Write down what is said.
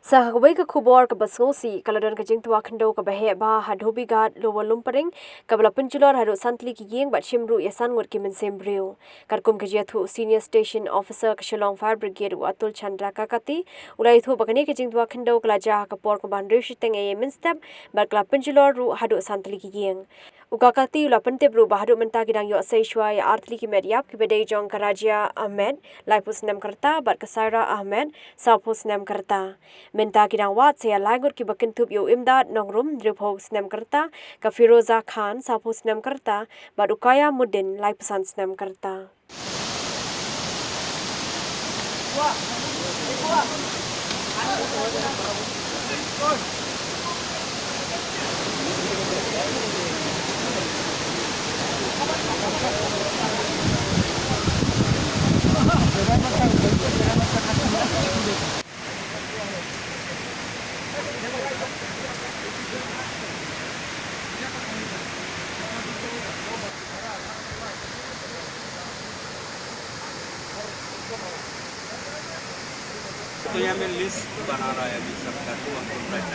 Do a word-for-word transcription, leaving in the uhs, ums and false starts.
Sa ha kawei ka khubor kaba sngewsih, ka la don ka jingtwa khyndew kaba heh bha ha Dhobighat, Lower Lumparing, kaba la pynjulor haduh san tylli ki ïing bad shim ruh ïa san ngut ki mynsiem briew. Katkum ka jingïathuh u Senior Station Officer ka Shillong Fire Brigade u Atul Chandra Kakati, u la ïathuh ba kane ka jingtwa khyndew ka la jia ha ka por kumba hynriew shiteng eiei mynstep bad ka la pynjulor ruh haduh san tylli ki ïing. U Kakati u la pyntip ruh ba haduh mynta ki dang ïoh sei shuwa ïa ar tylli ki met ïap kiba dei jong ka Razia Ahmed, laiphew snem ka rta, bad ka Saira Ahmed, sawphew snem ka rta. Mynta ki dang wad sa ïa lai ngut kiba kynthup ïa u Imdad Nongrum, hynriewphew snem ka rta, ka Firoza Khan, sawphew snem ka rta, bad u Kaya Muddin, laiphew san snem ka rta. तो यहाँ में लिस्ट बना रहा है अभी सबका, तो हमको प्राइस